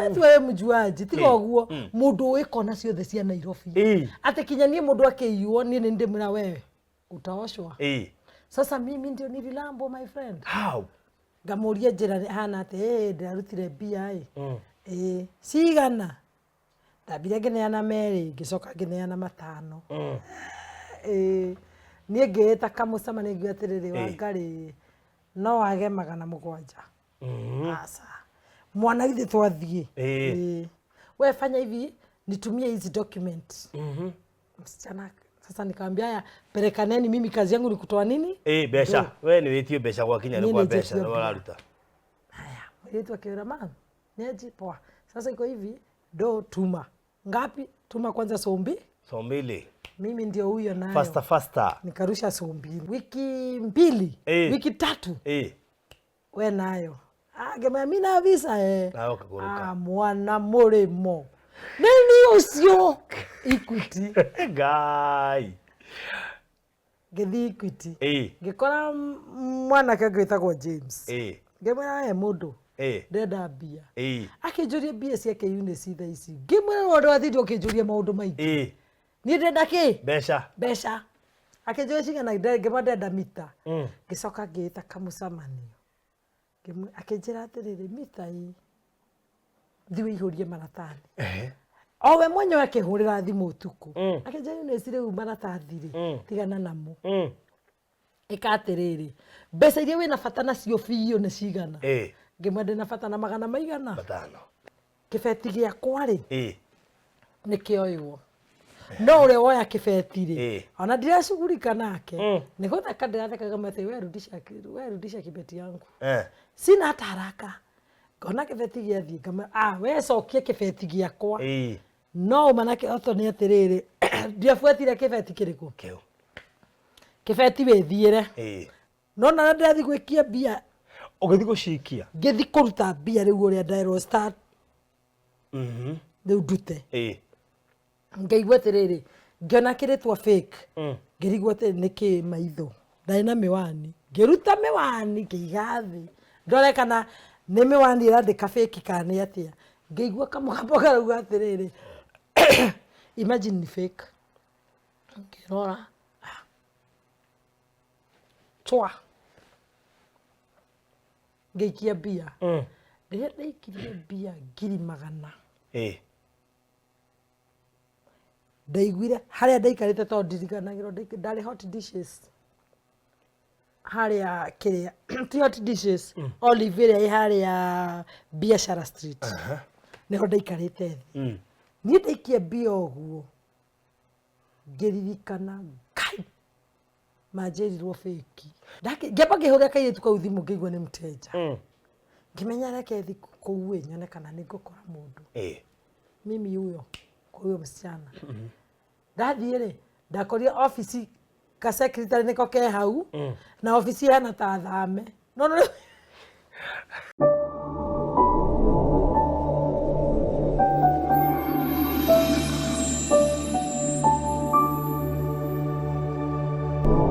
Wewe wewe mjuaji, tiga ũguo, mũndũ ũĩ kona ciothe cia Nairobi. Atĩ kinya niĩ mũndũ akĩiywo, niĩ nĩ ndĩmwĩra, "Wewe utaoshwa." Sasa mimi ndio nililambo, my friend. How? Ngamũria njĩra hana atĩ ĩ ndĩrarutire mbia ĩ ĩ cigana. Ndambire ngĩneana merĩ, ngĩcoka ngĩneana 5. Ĩ niĩ ngĩĩta kamũcemanio, ngiuga atĩrĩrĩ, Wangarĩ no wage 700. Asa mwana, githĩ twathiĩ? Ĩĩ. Ĩĩ. We fanya hivi, nitumie hizi document. Msichana sasa nikamwambia, "Haya, pelekaneni, mimi kazi yangu ni kutoa nini?" Ĩĩ, mbeca. We nĩ wĩtio mbeca gwakinya nĩ Niĩ kwa nĩ mbeca njĩtio nĩ mbia. ũraruta. Haya, mũirĩtu akĩwĩra, "Mam, niaji poa, sasa iko hivi, do tuma ngapi? Tuma kwanza 20." 20. Mimi ndio huyo nayo. Faster, faster. Nikarusha 20,000, wiki 2, wiki 3. We nayo ngĩmwĩra mi na visa eh. Nawe ũkagũrũka. Ah, mwana mũrĩmo nĩni ũcio Equity. Ngai. Ngĩthiĩ Equity, ngĩkora mwanake ũngĩ wĩtagwo James. Ngĩmwĩra, "We mũndũ, ndĩrenda mbia." Akĩnjũria mbia ciake Eunice thaa ici. Ngĩmwĩra, "Ũndũ wathire ũkĩnjũria maũndũ maingĩ, niĩ ndĩrenda kĩ?" Mbeca. Mbeca. Akĩnjũria cigana, ngĩmwĩra ndĩrenda mita. Ngĩcoka ngĩĩta kamũcemanio. Akĩnjĩra atĩrĩrĩ, "Mita ĩ thiĩ ũihũrie maratathi." O we mwenyewe akĩhũrĩra thimũ ũtukũ. Akĩnjĩra, "Eunice, rĩu maratathi rĩ, tigana namo. Ĩka atĩrĩrĩ, mbeca iria wĩna bata nacio biũ nĩ cigana?" Ngĩmwĩra ndĩna bata na magana maigana? 5. Kĩbeti gĩakwa rĩ, nĩ kĩoywo, no ũrĩa woya kĩbeti rĩ, ona ndiracugurika nake. Nĩ gũtheka ndĩrathekaga atĩ, "We rudisha, we rudisha kibeti yangu." Sina hata haraka. Ngona kĩbeti gĩathiĩ, ngamwĩra, "Ah, we cokia kĩbeti gĩakwa." No ũma na kĩroto nĩ atĩrĩrĩ, ndiabuatire kĩbeti kĩrĩkũ. Kĩu. Kĩbeti wĩthiĩre. No na ndĩrathiĩ gwĩkia mbia. Ũgĩthiĩ gũcikia? Ngĩthiĩ kũruta mbia rĩu, ũrĩa nderwo start rĩu ndute. Ngaigua atĩrĩrĩ, ngĩona kĩrĩtwa fake. Ngĩrigwo atĩrĩ, nĩkĩ maitho ndarĩ na mĩwani? Ngĩruta mĩwani, ngĩiga thĩ ndore kana nĩ mĩwani ĩrandĩka fake kana nĩ atĩa. Ngĩigua kamũgambo karauga atĩrĩrĩ, "Imagine ni fake." Ngĩrora, ah, twa ngĩikia mbia. Rĩrĩa ndaikirie mbia 100,000, ndaiguire harĩa ndaikarĩte, tondũ ndiriganagĩrwo ndarĩ Hot Dishes harĩa, kĩrĩa ti Hot Dishes, Olive ĩrĩa ĩ harĩa Biashara Street, nĩho ndaikarĩte thĩ. Niĩ ndaikia mbia ũguo, ngĩririkana Ngai manjĩrirwo fake. Ngĩamba ngĩhũrĩra kairĩtu kau thimũ, ngĩigua nĩ mteja. Ngĩmenya reke thi kũu ĩ nyone kana nĩ ngũkora mũndũ. Mimi huyo kwa huyo msichana ndathiĩ rĩ, ndakorire obici ka secretary nĩko ke hau, na obici ihana ta thame no no.